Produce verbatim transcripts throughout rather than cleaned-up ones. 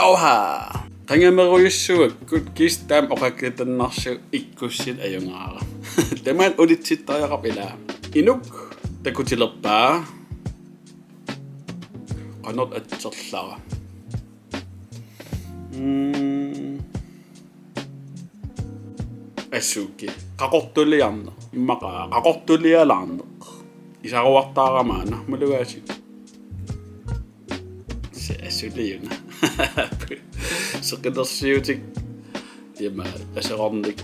Oha! Qangamerujussuakkut kiisalu taama oqakkatannarsuaq ikkussit ajugaara. Tamaani ulitsittariaqarpoq ilaa. Inuk takutilerpaa. Qanoq atserlara. Mm. Asuki. Qaqortuliarneq. Immaqa qaqortulialaarneq. Isaruartaarama una malugaasi. Se asuliuna. Seqinersiutik. Ima aserornik.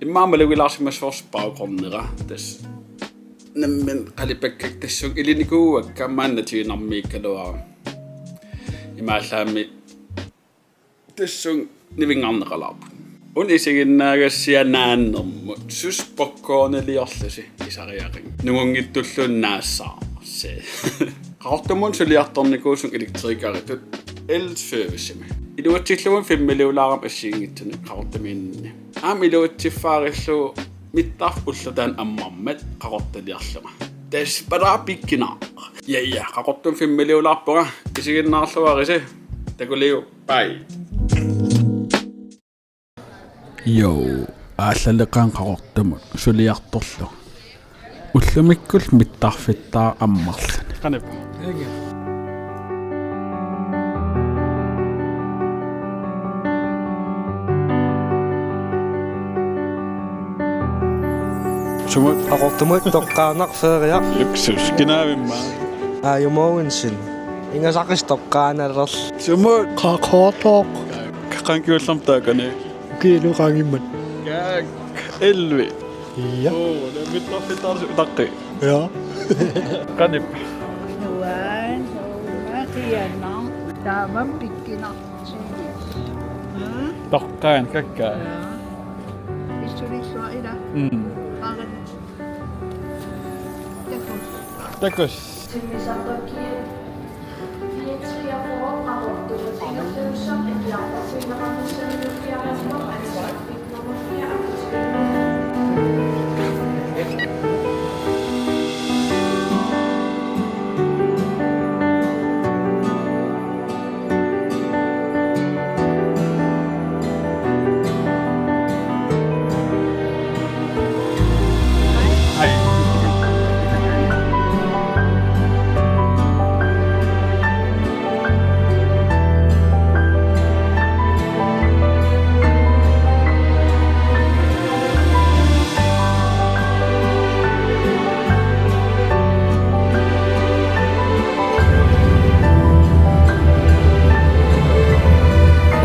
Immaqa malugilaarsimassavarsi paukornera. Tassa nammineq qalipakkakka tassunga ilinikuuakka maanna tiinarmiikkaluarami. Imaallaammi tassunga nivinngarneqalaarput. Una isiginnaagassiaq naannermut. Suut popcorniliorlusi isariaqarput. Nungunngitsulluunniit naassaaq. Se. Qaqortumut suliartornikuusunga elektrikeritut elservicemi. Iluatsillugu fimmiliulaarama assigiinngitsunik Qaqortumiinninni. Aamma iluatsiffaarillugu mittarfik ulloq taanna ammarmat Qaqortuliarlunga. Tassa palaaq pikkunaaq. Ja, ja, Qaqortumi fimmiliulaarpunga isiginnaarluarisi. Takuliuk, bye. Jo, aallaleqaanga Qaqortumut suliartorlugu. Ullumikkullu mittarfittaaq ammarluni. Qanippa. Sumut? Qaqortumut toqqaannaq feriaq. Luksus. Kinaavimma? Aaju Mogensen. Ingasaqis toqqaannarlerl. Sumut? Qaqortoq. Qangaaniilluta taakani. Kiilu qangimmat. Kaak, elvi. Ja. Oo, det er mit, mit, mit, mit, mit. Ja. Qanippa? Nuan, nuan, kianna. Taama pikkunartigisoq. Mm? Toqqaannaq kakkaak. Ja. Issulissuaq ila. Mm. Qaqan. Takuss. Takuss.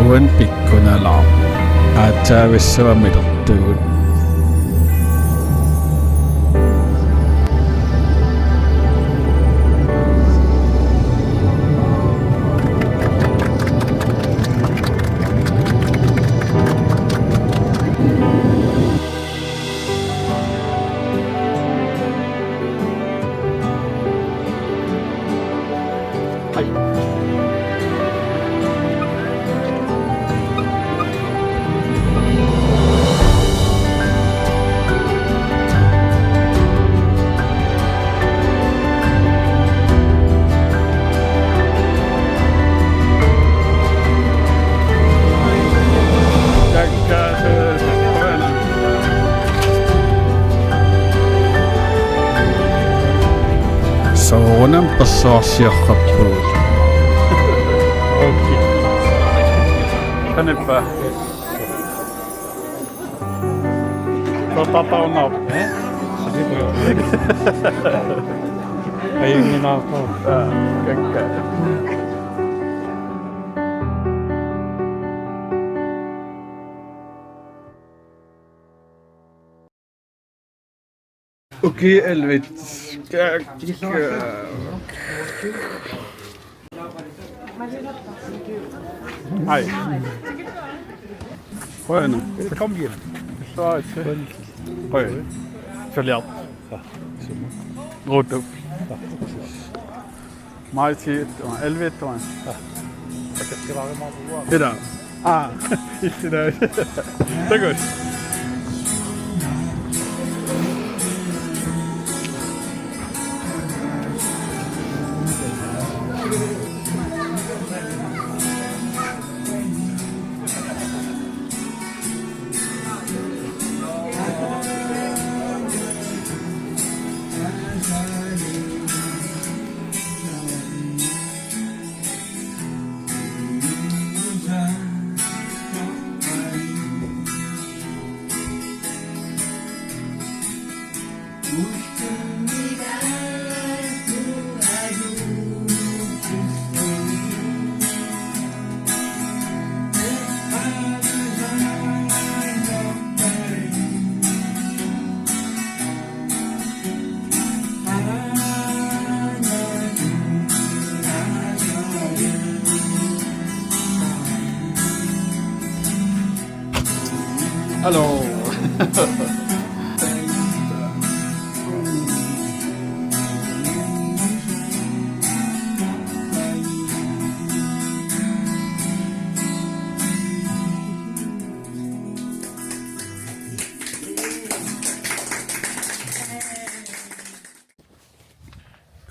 Uani pikkunalaarpoq. Aatsaavissuaq milertugut. Soorunami persuarsiorrappugut. Okay. Qanippa? Tortataunaq. Eh? Ajunnginaartoq. Aa, kakkaak. Okay, elvit. Kakkaak. Hej. Qujanaq. Velkommen hjem. Qujanaq. Qujanaq. Suliaq. Ruutup. Maji ti, elvit. Ila. Aa, issinai. Takuss. Hello.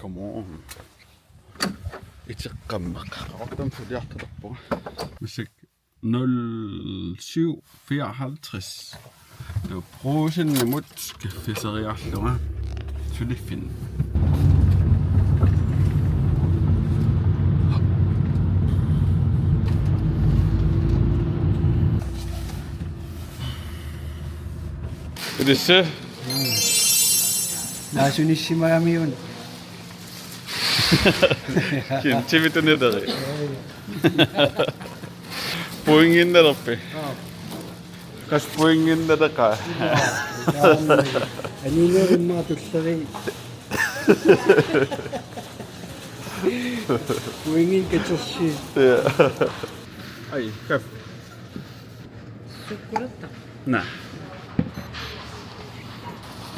Come on. Iteqqammeq. Qaqortumik suliartulerpunga. Massakkut nul syv fireoghalvtreds. Taava Brugsenimut kaffiseriarlunga suliffinni. Ilissi? Naasunissimagamiuk. Kim, Jimmy tunederi. Pointinnalerpit? Aap. Kas pointinnalerpit? Aap. Aninerimmaa tulleriit. Pointit katersiit. Ja. Ai, kaffe. Sukkulatta. Naa.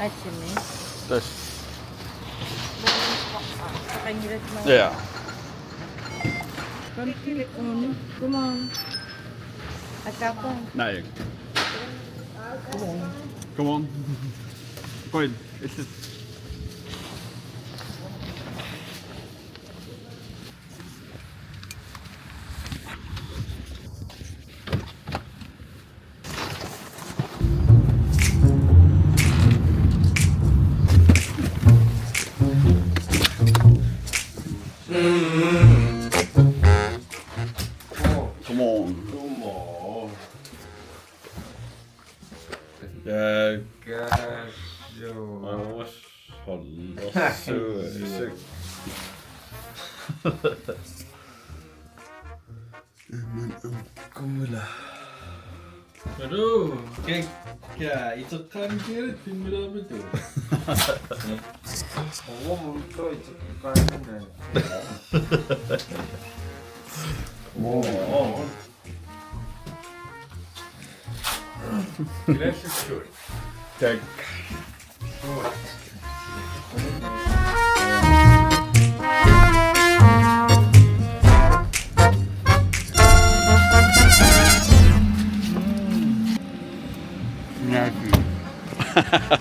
Atsimi. Tassa. Taqangilatna. Ja. Come on. Come on. Atapa. Naa. Come on. Come on. Go in. It's just Come on. Come on. Ja. Gas. Joo. Oi, hold da. Aamma aamma kuula. Hello. Kikka, iteqqaanngikkaluarlutit filmiliorpitut? Uanga iteqqaanngilanga. Oo. Klassisk. Tak.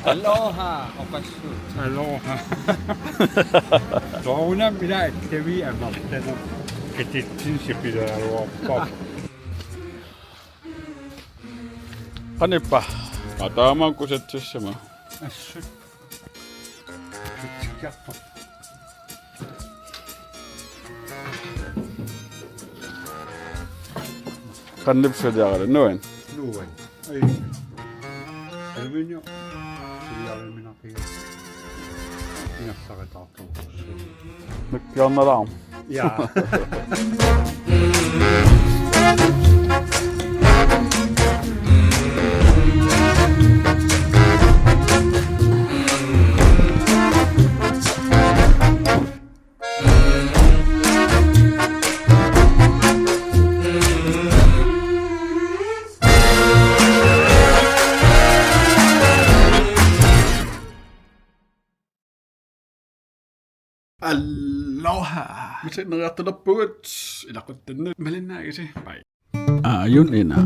Aloha, okassu. Aloha. Soorunami ila tavi amerlana. Katitsin sipilaaruarpaa. Qanippa? Ataama kusatsissama. Assut. Kitsikkiartoq. Qanippa suliarali? Nuann. Nuann. Ai. Aluminium. Suliariminarpiga. Ingerlaqattaartoq. Mikkiornalaam. Ja. Aloha. Misigineriartulerpugut, ilaquttanut malinnaagatsigit. Bye. Aajuna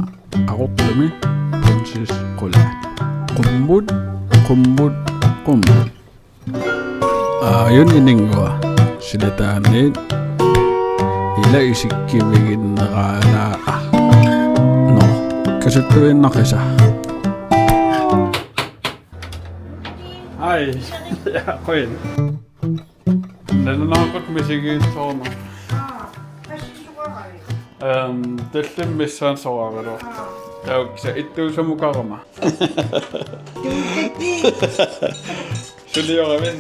Qaqortumi prinsip qulaat. Qummut, qummut, qummut. Aajuna Ininngua silataaniit ila isikkiviginneraangaa. Nå, kasuttuinnaqisa. Ai. Ja, qujan. Nalunaaquttut misigisoornanga. Ehm, tallimat missaanni soraaraluartoq. Taava kisianni ittuusamukarama. Suliorivit?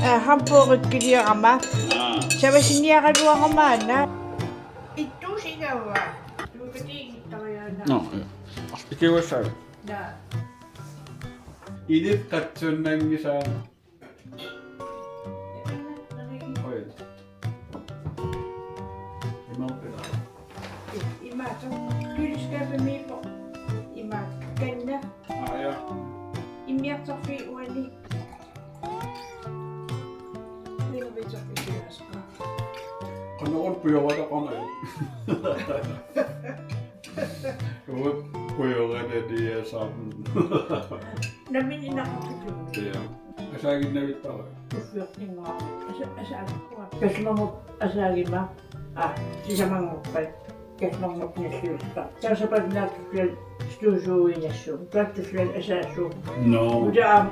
Eh, hamburgerikiliorama. Aa. Savasiniaraluarama aana. Ittuusigava. Tuukatiigittariaana. Nå, ja. Ikiuassaavit? Naa. Illit qatsunnanngisaat. Oj. Imaappoq. Imaattoq. Køleskabimiippoq. Imaattoq. Kanna. Qanoruna pujorataqarnagu? Uanga pujoratta diasam. Nammineq inaqartutut. Ja. Asaaginnavittarpara. Uffiortingaa. Asa-, asaaginnavittarpara. Kasmamut asaagima. Aa, sisamanngorpat. Kasmamut nalliullutta. Taasapalnaattusial stuusuuinassuum. Taattusial asaasuum. No. Ujaam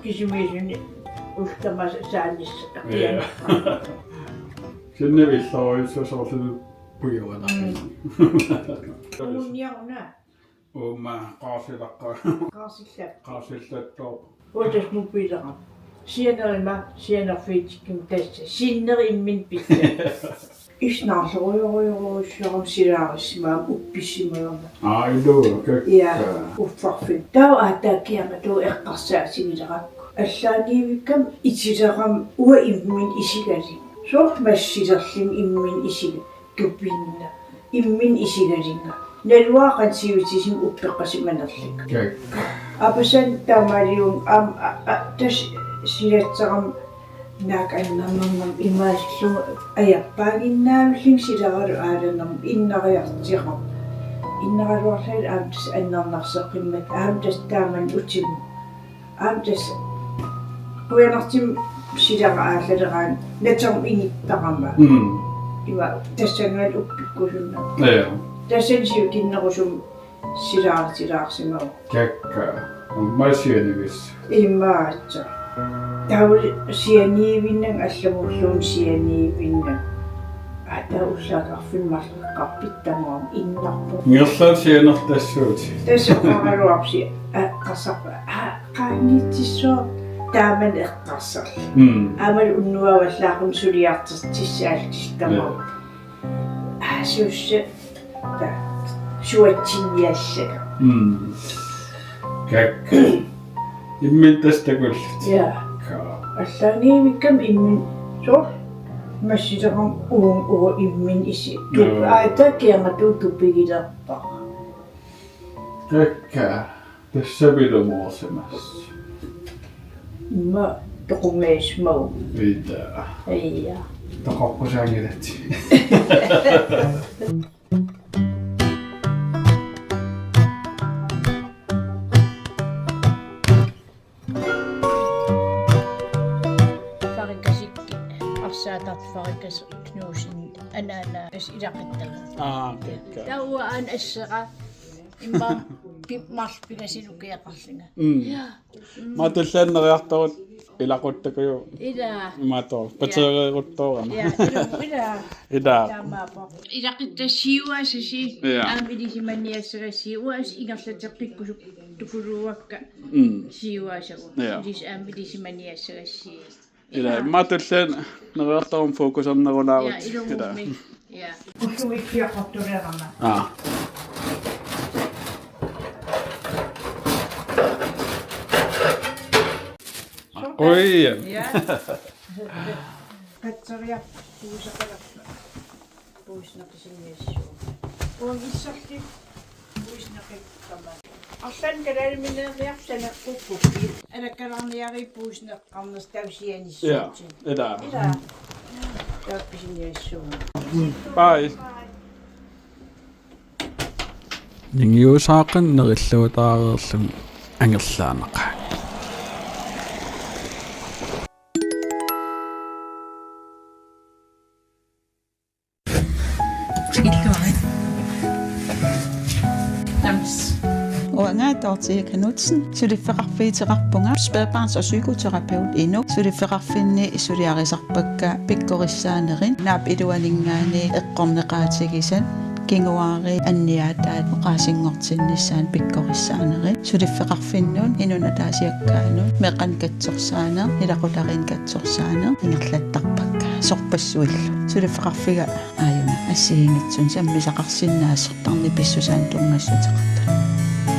kisimiisuni ultamas saanis. Ja. Sinne villorujussuaq soorlu pujoratta. Mm. Uunniaruna. Uuma qaarsilaqqa. Qaarsillat. Qaarsillattoq. Uatas mupiilara. Sianerima, sianerfiitikkimmi tassa. Sinneri imminut pissat. Isnaarlorujorujorujussuarmik silaarissimagama uppissimagamma. Aa, iluu, kakka. Ja, uffarfik. Taava aataakianga taava eqqarsaatigilerakku. Allaaniivikkami itilerama uanga imminut isigalinga. Soorlu massilerlunga imminut isiga. Tupinnaq. Imminut isigalinga. Naluara qanoq sivisutigisumik uppeqqasimanerlunga. Kakka. Apasan taamaaliorlunga aamma, a, a, tassa silatserama naak annernernerma imaasillunga ajappaaginnaavillunga sileralu aalanerma innariartiqarpoq. Innaraluarlunga aamma tassa annernerseqqimmat aamma tassa taamani utimut. Aamma tassa qujanartumik silera aallaleraangat naterma inittarama. Mm. Ima tassanngaanniit uppikkusunnagu. Ja. Tassani sivikinnerusumik silaarutilaarsimavoq. Kakka. Aamma sianivis. Imaattoq. Taava sianiivinnanga allamulluunniit sianiivinnanga. Aa, taava ullaaq arfineq-marluk eqqarput tamaanga innarpoq. Ingerlaannaq sianertassuutit. Tassa oqaraluarpoq si-, aa, eqqarsarpunga. Aa, qaangiutissaaq taamani eqqarsarlunga. Mm. Aammalu unnuaavallaaqimmat suliartortissaallutik tamaanga. Ja. Aa, sussa. Taa. Suatsinniassaka. Mm. Kakka. Imminut tassa takullutit. Ja. Kakka. Allaaniivikkami imminut. Soorlu massilerama uunga uanga imminut isi. Tup-, joo, aa, takianga tuu tupigilerpara. Kakka. Tassami ilumoorsimassaaq. Immaqa toqungaasimavugut. Ida. Ja. Toqorpusaanngilatit. Farikkasikkut, arsaatartut Farikkasik Knudsen, anaana, tassa ilaquttama. Aa, kakka. Taava aana assera, immaqa pi-, marluk pingasut ukioqarlunga. Mm. Ja. Mm. Maatullianik neriartorutta ilaquttakkit. Ila. Imaattoq. Ja. Patereeruttoorama. Ja, ila, ila. Ila. Taamaappoq. Ilaquttat siuaasasi. Ja. Aamma ilisimaniassagassi uagut ingerlateqqikkusukkagut tukuluakka. Mm. Siuaasagut. Ja. Ilis-, aamma ilisimaniassagassi. Ila, ja, maatullianik neriartorutta fokusernerulaarut. Ja, ila. Ilumummi. Ja. Ullumikkut. Aa. Oi. Ja. Katseriarput puisaqalerpoq. Puisneqisiniassuugut. Uagut isserlugit puisneqissagamik. Arlaannik kalaalimineerniarlugu saneqqukkukkit. Alakkalaarniarit puisneq- Qarnertausianissuutit. Ja, ila. Ila. Taakku pisiniassuunga. Bye. Ningiusaaqan nerilluutaareerlunga angerlaannaqaanga. Illuarit. Tams. Uanga Dorthea Knudsen, suliffeqarfiuteqarpunga, spædbarns- og psykoterapeut Inuk. Suliffeqarfinni suliarisarpakka pikkorissaanerit, naap iluaninngaanniit eqqorneqaatigisat, kinguaariit anniaataat oqaasinngortinnissaat pikkorissaanerit. Suliffeqarfinnut, inunnik ataasiakkaanut, meeqqanik katsorsaaneq, ilaqutariinnik katsorsaaneq ingerlattarpakka sorpassuillu. Suliffeqarfiga aajuna assigiinngitsunik sammisaqarsinnaasoq tarnip pissusaanut tunngassuteqartoq.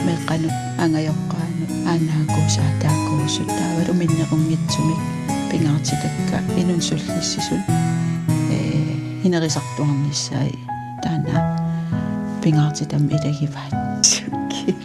Meeqqanut, angajoqqaanut, aanaakkuusut, aataakkuusut, taavalu minnerunngitsumik pingaartitakka inunnut sullissisut, ee, inerisartuarnissaat taanna pingaartitami ilagivaat. Sukki.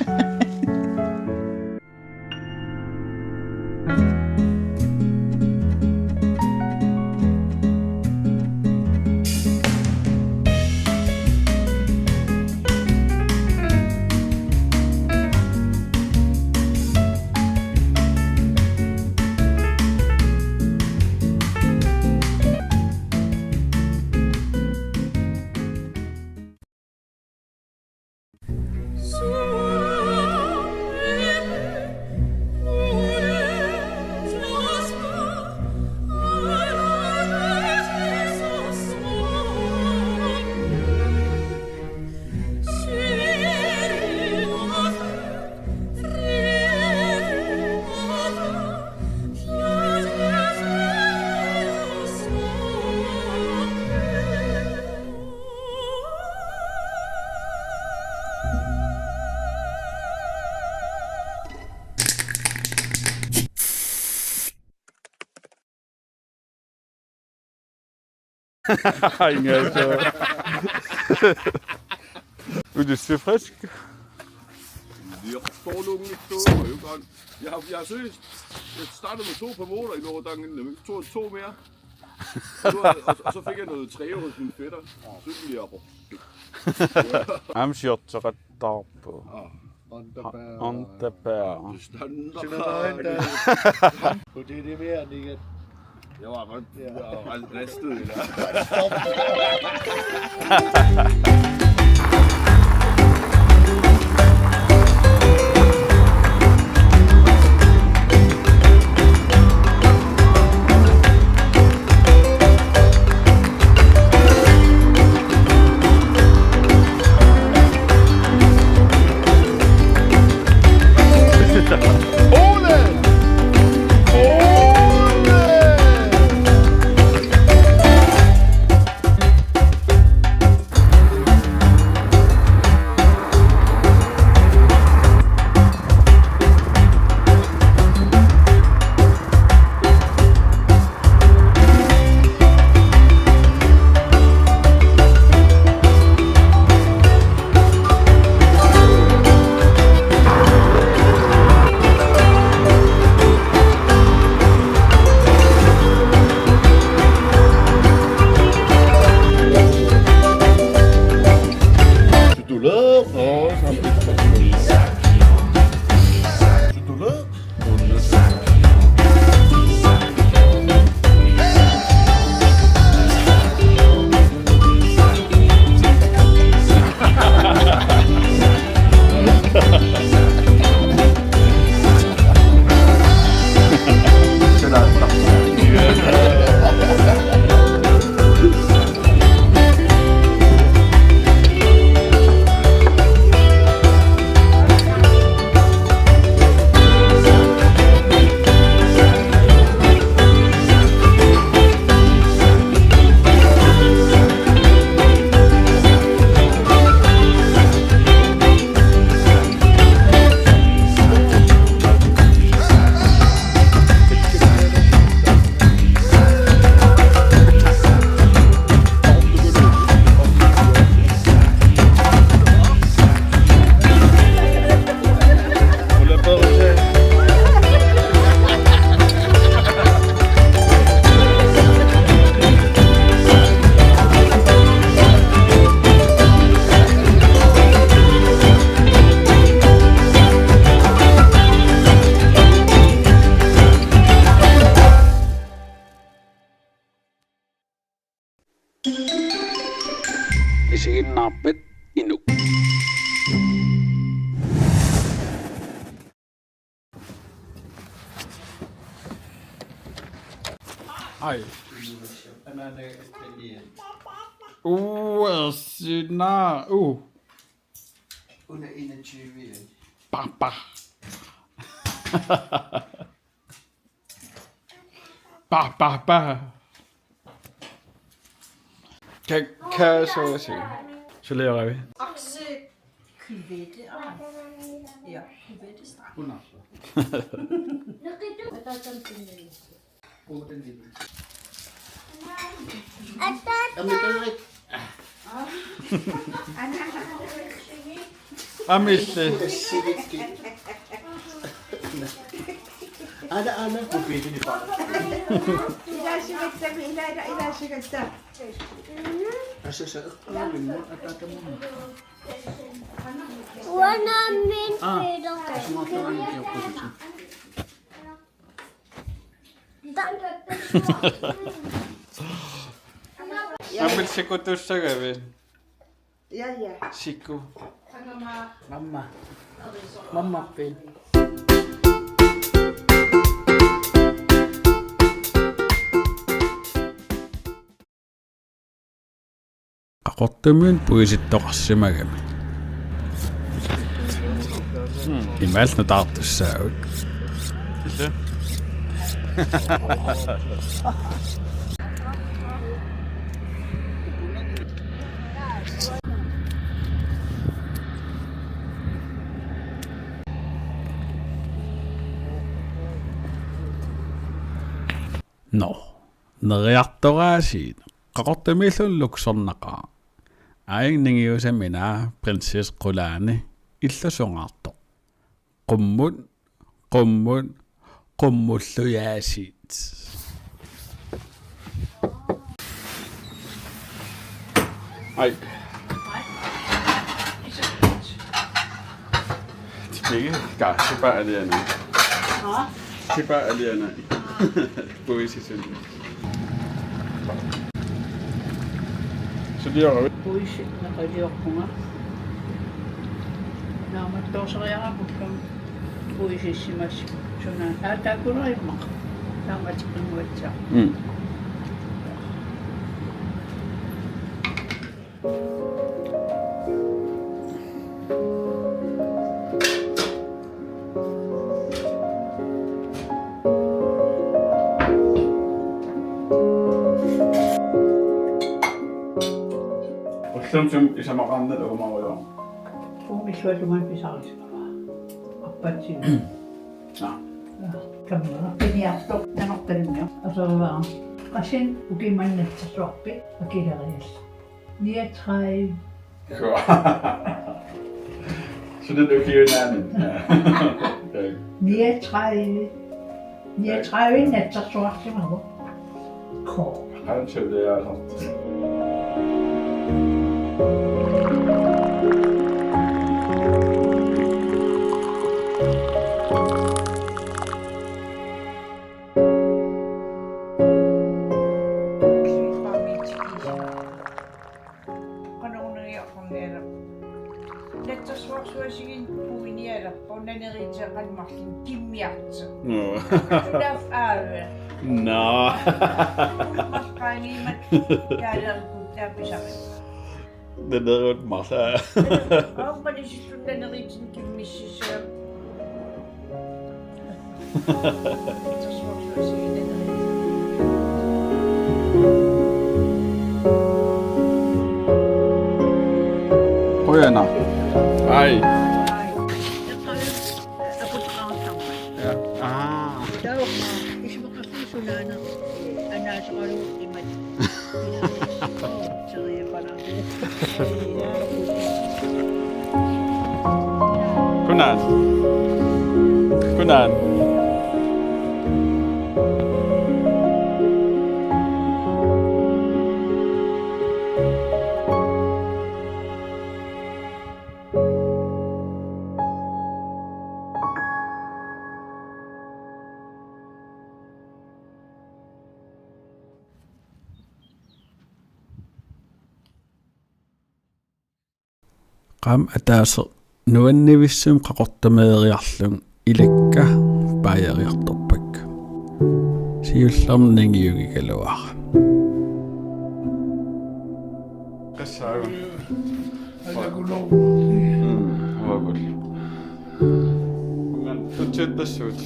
Ingen så. Vil du se frisk? Jeg forstår nogen ikke stå, og jeg, godt. Jeg, har, jeg har søgt, jeg startede med to på mål, og i går, der er to, to mere. Og, nu, og, og, så fik jeg noget træ hos min fætter. Så blev jeg på. Am siortsoqattaarpoq. Antapaa. Antapaa. Sina taanna. Kutilimeernigat. Jeg var ret, jeg var ret ristet i dag. Tutulaq. Tutulaq. Isiginnaarpat inuk. Ai. Uasina. Uh. Una enogtyve. Papa. Bah, bah, bah. Kan, kan jeg så sige? Så laver vi. Okse cuvette. Ja, cuvette start. Hun er så. Hvad er der sådan en, øh, Jamen, det er ikke. Amisse. Aana, aana, kupiitini paa. Ilaasugatta, ila, ila, ilaasugatta. Asa sa, aa, min mun, ata, ata, mun. Uanga min. Ah, pilo. Asa, mun, ata, mun, ata, mun. Aamma sikkutussagavit? Ja, ja. Sikku. Mamma. Mamma pin. Qaqortumiut puisittoqarsimagami. Imaallu nutaartussaagut. Nå, neriartoraasiineq. Qaqortumiilluni luksornaqaaq. Aajuna ningiusamina prinsesse qulaani illusungaartoq. Qummut, qummut, qummullujaasiit. Ai. Tibigi, ka, sipa aliana. Haa? Sipa aliana. Puisi suli. Suliorui. Puisi naqiliorpunga. Naammattoorsaariarama puisisimas suna. Aa, taakkununnga immaqa. Naammattoorsaariarama. Mm. Ullumi sumi isumaqarnata uumarujoor. Uumi illuatungaani pisarisimavaa. Arpatsi. Aa. Kamma. Piniartoq nanortalimmi. Aserivaa. Qassin ukiumannatsersuarpi akileriallu. Niogtredive. Suna ukiunaanit. Niogtredive. Niogtredive natsersuarsimavoq. Ko. Qanchap det er. Qanoruna iaqorniaraq. Natsersuarsuasiginngilara, naneriuteqarmat marluk kimmiartoq. Nå. Sunaaffa aave. Nå. Marluk qaaniimmat jaalerkut taapisari. Naneruut marlaa. Aamma nisillun naneriutin kimmissisaa. Qujanaq. Ai. Ja. Aa. Kunan. Kunan. Qaammat ataaseq nuannivissumik qaqortumeeriarlugu ilakka paajariartorpakka. Siullermik ningiugigaluara. Qassaagu. Mm, uagut. Ungan tutsiuttassuut.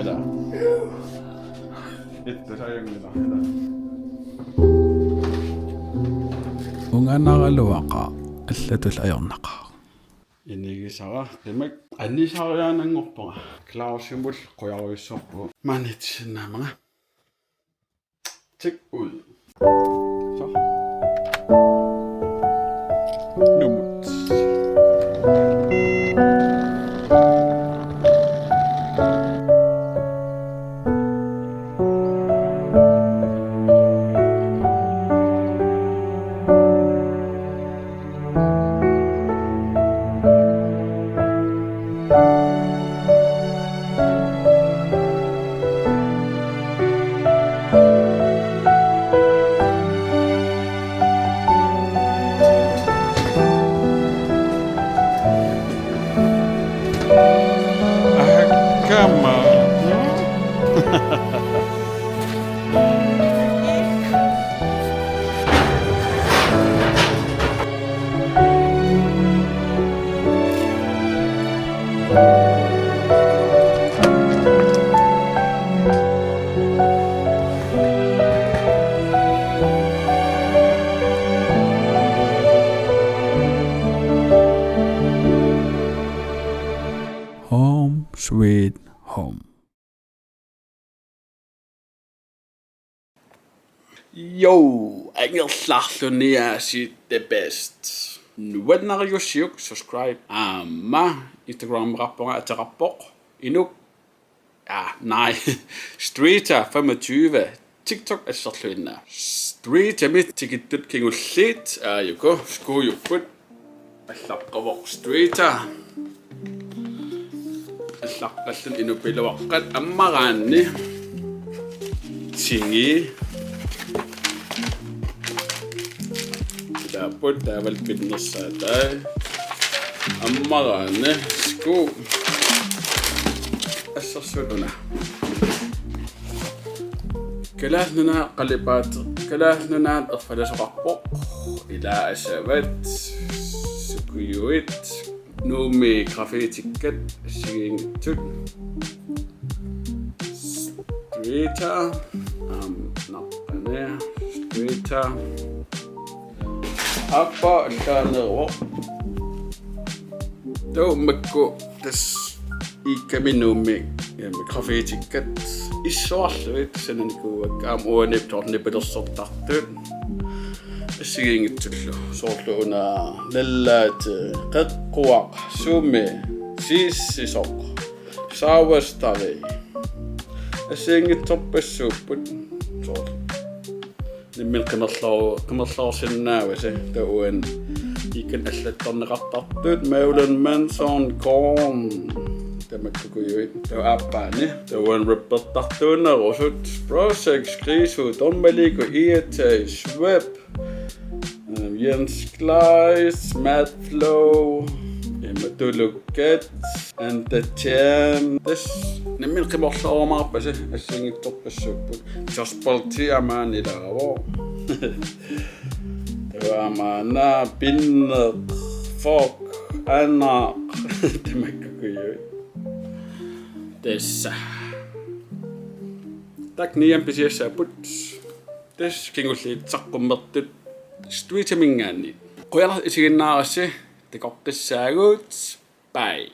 Ila. Itta saajunngila. Ila. Unganaraluaqaaq, allatut ajornaqaaq. Inigisara qimak anisariaananngorpunga. Clausimut qujarujussuarpugut. Maaniitsinnaamanga. Tjek ud. Så. Numut. Jo, angerlarluni aasiit the best. Nuannariussiuk subscribe. Aamma Instagrameqarpunga ateqarpoq Inuk. Ah, nej. Streeter femogtyve. TikTok asserluinnaq. Streetermi tikittut kingulliit aajuku skuujupput. Allaqqavoq Streeter. Allaqqalluni inupiluaqqat ammaraanni. Tingi. Ilaapput taavalu pinnersaatai. Ammaraanni skuu. Assersuut una. Kalaallit Nunaat qalipaateq, Kalaallit Nunaat erfalasoqarpoq, ilaa asavat, sukujuit, Nuummi graffitikkat assigiinngitsut. Streeter, aamma naqqani, Streeter. Aappaat allaaneruvoq. Taava makku tassa Iikkami Nuummi, em, graffitikkat issuarlugit sananikuuakka aamma uani tornipilersortartut assigiinngitsullu. Soorlu una lallaat, qeqquaq, sumi, sissisoq, saavastari. Assigiinngitsorpassuupput. Soorlu nammineq qimerloo-, qimerloorsinnaavasi. Taava uani Iikkamik allattorneqartartut Marilyn Manson, Korn, tamakkukujuit. Taava aappaani taava uani rappertartuunerusut Prosex, Krisu, Don Malico, E T A, Schweppes, em, Jens Kleist, Mad Flow, em, Tulukkat, Enter Jam. Tassa nammineq qimerloorumaarpasi, assigiinngitsorpassuupput. Josh Balti aamma ilaavoq. Taava aamma Pinneq, Fok, Anaq, tamakkukujuit. Tassa. Taakku niamik pisiassaapput. Tassa kingulliit saqqummertut Streeterminngaanniit. Qujanaq isiginnaarassi, takoqqissaagut. Bye.